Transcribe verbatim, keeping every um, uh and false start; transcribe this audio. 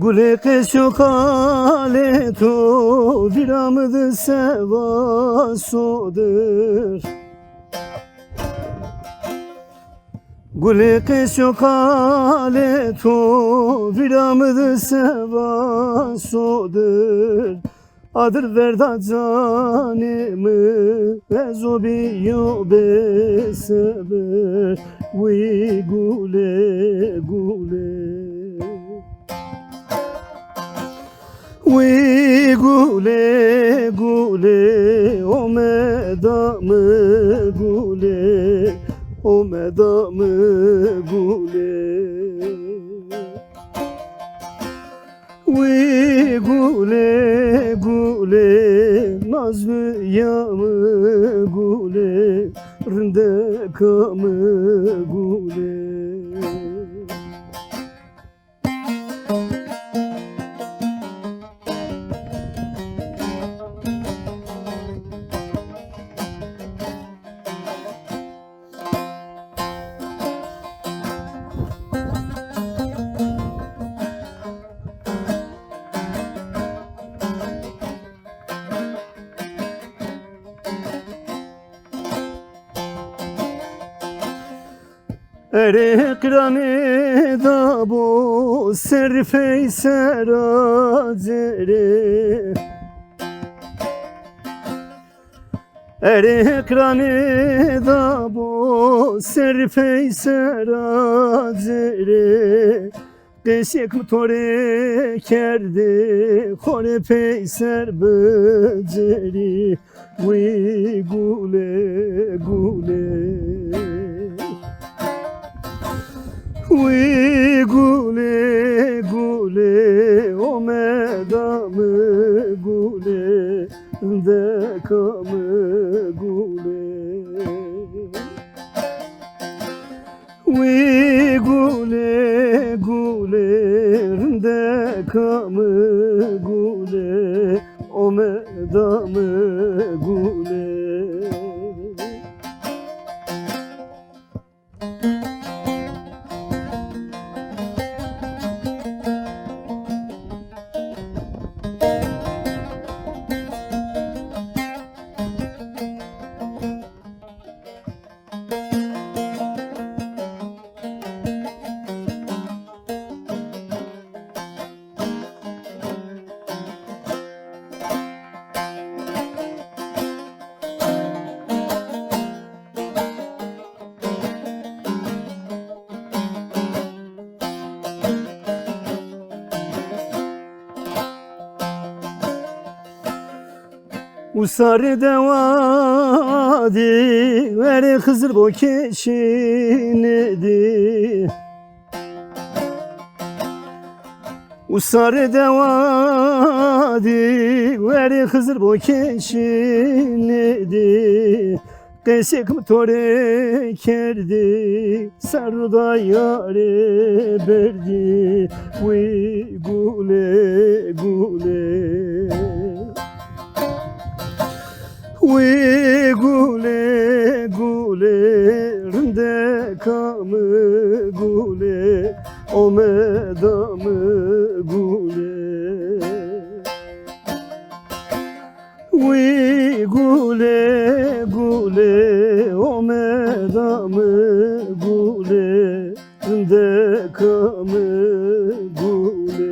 Gulê qesyo qalê to vîra mi di seva sodir. Gulê qesyo qalê to vîra mi di seva sodir. Adir verda canê mi, ez o bîyo bêsebir. Wî gulê, gulê. Wî gulê, gulê, omeda mi gulê, omeda mi gulê. Wî gulê, gulê, nazlîya mi gulê, rindeka mi gulê. Erê qîranê da bo serrî peysera cêrê. Erê qîranê da bo serrî peysera cêrê. Qesêk mi to rê kerdê, xo rê peyser bicêrî. Wî gulê, gulê. Wî gulê, gulê, omeda mi gulê, deka mi gulê. Wî gulê, gulê, rindeka mi gulê, omeda mi gulê. Usarê dewa dî, verê Xizir bo keşînê dî. Usarê dewa dî, verê Xizir bo keşînê dî. Qesêk mi to rê kerdî, ser û dayarê berdî. Wî gulê, gulê. Wî gulê, gulê, rindeka mi gulê, omeda mi gulê. Wî gulê, gulê, omeda mi gulê, rindeka mi gulê.